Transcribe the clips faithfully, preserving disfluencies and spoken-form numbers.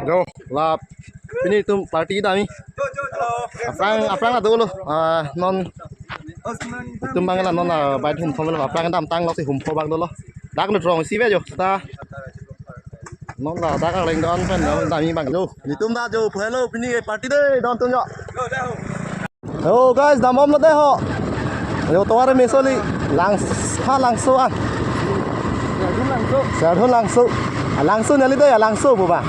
Jo, la pini itum party damji. Aphrang, aphrang la dolo. Ah, non itum abang la non, ah, bike humthu lo, aphrang damtang lo si humthu abang dolo. Dak lo rong isi ave jo, ta. Non la dak areng don pen non damji abang jo. Itum ta jo, hello, pini party dei, don atum jo. Yo guys, dambom lo dei ho. Yo tovar meso li lang ha Langso an. Serdun Langso. Ah, Langso neli dei, ah, Langso pu ba.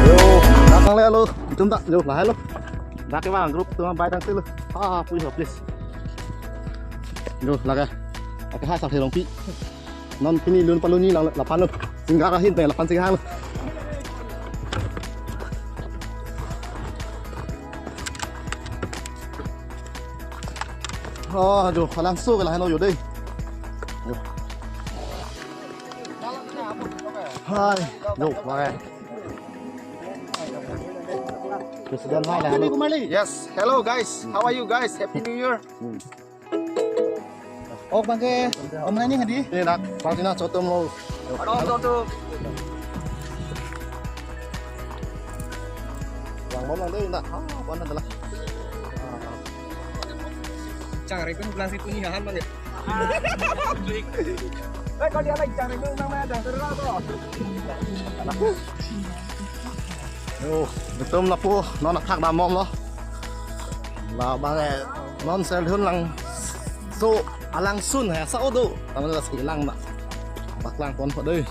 Yo, datang le lo, itum ta, yo, lahai lo. Dak ke bang group atum bike dang si lo. Ah, please, please. Yo, lake. Lake ha sa Rongpi. Non pini lun palunji lang laphan lo. Singgar ahin pen laphan sing hang lo. Oh, jo, ha Langso ke lahai lo jo dei. Jo. Hai, jo, lahai. President hai lahai lo. Yes, hello guys. How are you guys? Happy New Year. Hmm. Ok bang ke, om nai ni hadi? Ini nak, party na chotum lo. Aduh, aduh, aduh. Yang mana deh nak? Ah, mana adalah? Chang rek pun bilang situ ni han bang ya. Eh, kalau dia lagi chang rek pun nang mana dah terus tu. Yo, itum lapu non athak dambom lo. La bang eh, non Serdun Langso alangsun he sa odo. Tama la si lang na. Bak lang pon po dei.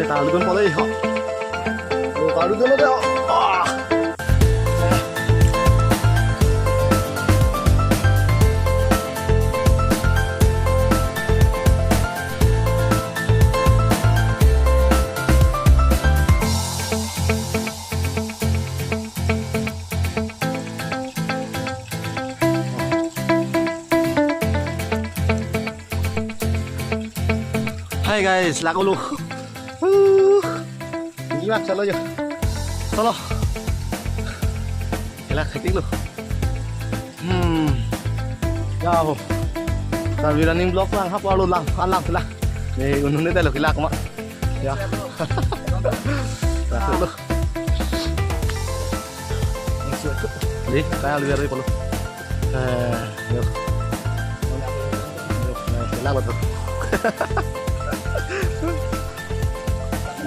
Kaludun polo ho. Oh, kaludun lo de ho. Ah. Hi guys, lak-olo. Huh. Ini mak chalo yo. Chalo. Kelak hektik lo. Hmm. Ya ho. Karbi Running Vlog lang hap arlo lang, alang sila. Nih, unhun ni telo kelak ma. Ya. Lak-olo. Di, kaya lebih dari polo. Eh, yuk. Yuk, nah, enak betul.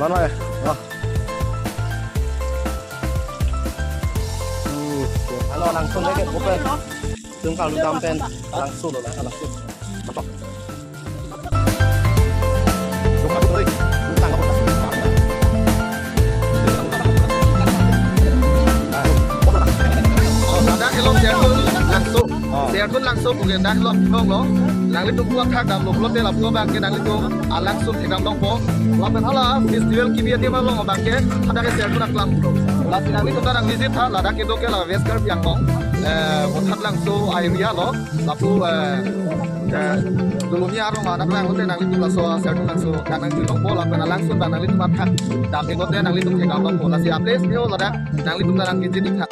Mana ya? Oh. Hmm, halo, langsung aja, bukan. Tum kalau dam pen, langsung lo lah, langsung. Betul. Ladak kelong Sertun Langso. Oh. Sertun Langso pu ke dak kelong lo. Nanglitum puthak damlo pulote lapu abang ke nanglitum alangsun thekdam longpo. Lapen hala festival kebi adim along abang ke hadak ke Sertun aklam lo. Lasi nanglitum ta nang visit tha, ladak kedo ke la West Karbi Anglong. Eh, Bothat Langso area lo. Lapu, eh, eh, Dulomia arong anak lang lote nanglitum laso Sertun Langso nang nangji longpo lapen alangsun abang nanglitum athak dam-ik lote nanglitum thekdam longpo. Lasi a-place ke ho ladak, nanglitum ta nang visit tha.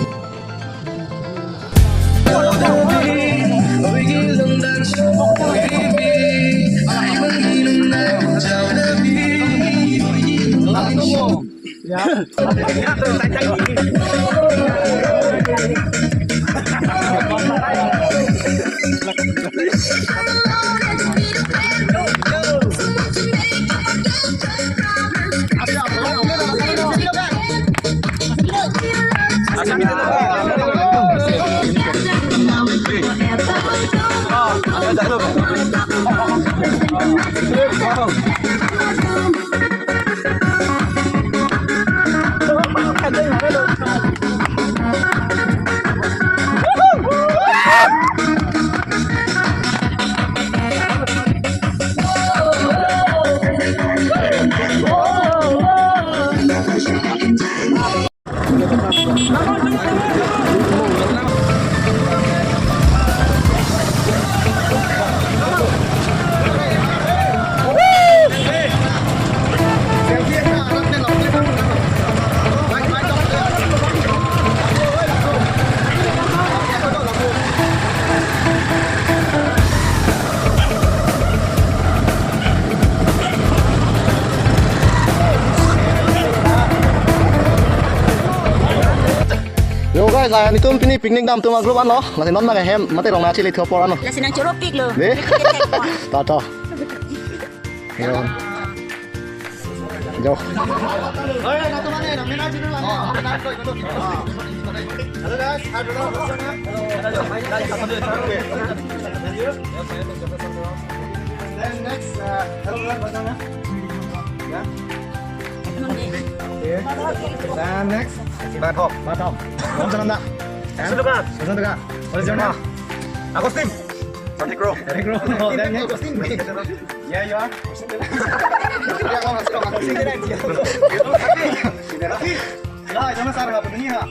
Yo guys, la nelitum pini picnic dam atum a-group anlo. Lasi non nang hem mate rong na chili thio por anlo. Lasi nang choro pik lo. Ne? Pik pik thek por. Ta ta. Yo. Yo. Hello guys, hi brother. Then next, uh, hello brother, what's your name? Yeah. Okay. Then next, Bathok. Bathok. Kamu senang tak? Senang tak? Senang tak? What is your name? Agustin. Santi Kro. Santi Kro. Oh, then next. Yeah, you are? Rafi. Rafi. Lah, jangan salah apa ni ha?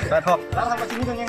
Bathok. Lah, apa sini dengan